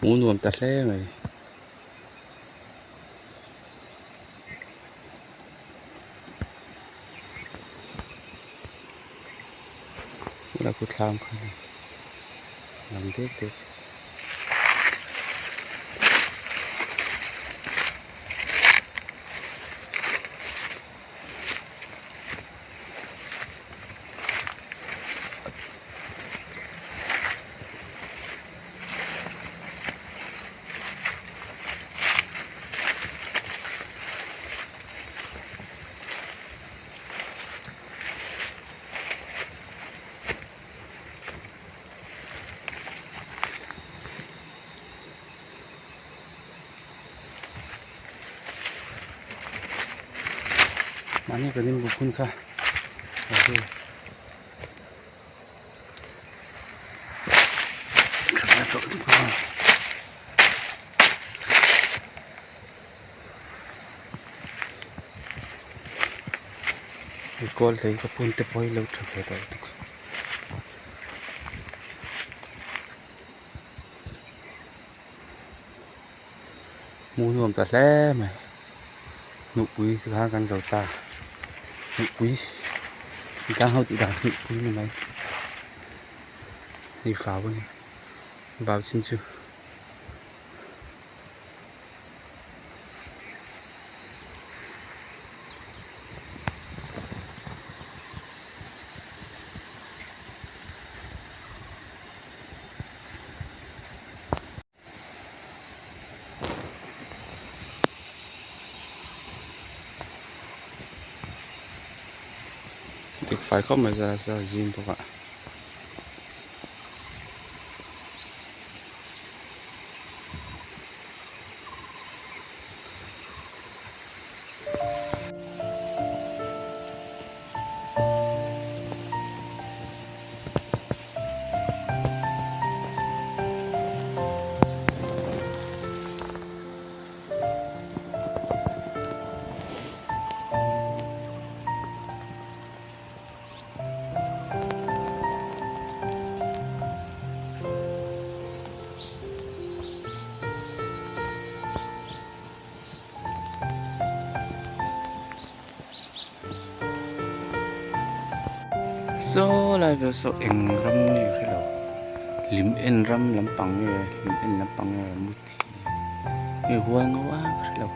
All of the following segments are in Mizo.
Hmuh nuam ta hle mai. La khu thlam kha ni lang dek dek. Mahni kan inbuk hun kha a hei kawl thei ka phun te pawh hi lo tha ve tawh lutuk. Hmuh nuam ta hle mai hnukpui te khan kan zo ta hnukpui tlang ho tih dan hnukpui ni mai hei vau a ni vau chin chu. Dik fai khawp mai zara zara zim bawk a. Saw lai vel saw eng ram nge ka hrelo lim en ram lampang nge lim en lampang nge muthi nge hual ngau a ka hrelo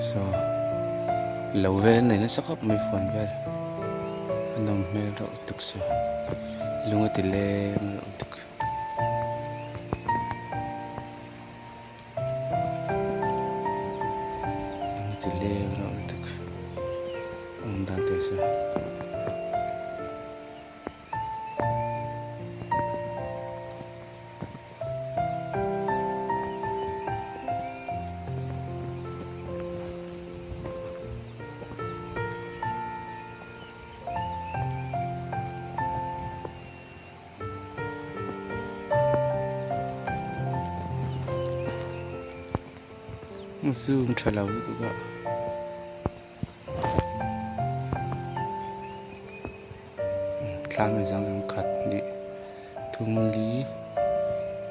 saw lo vel an nei nasa khawp mai huan vel a nawm hmel reuh lutuk saw lung a ti leng reuh lutuk. Ti leng reuh lutuk awm dan te chu. Zoom tha lo lutuk a tlang hi zang ang khat hnih thum li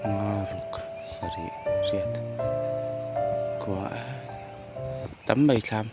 nga ruk sarih riat kua tam mai thlam.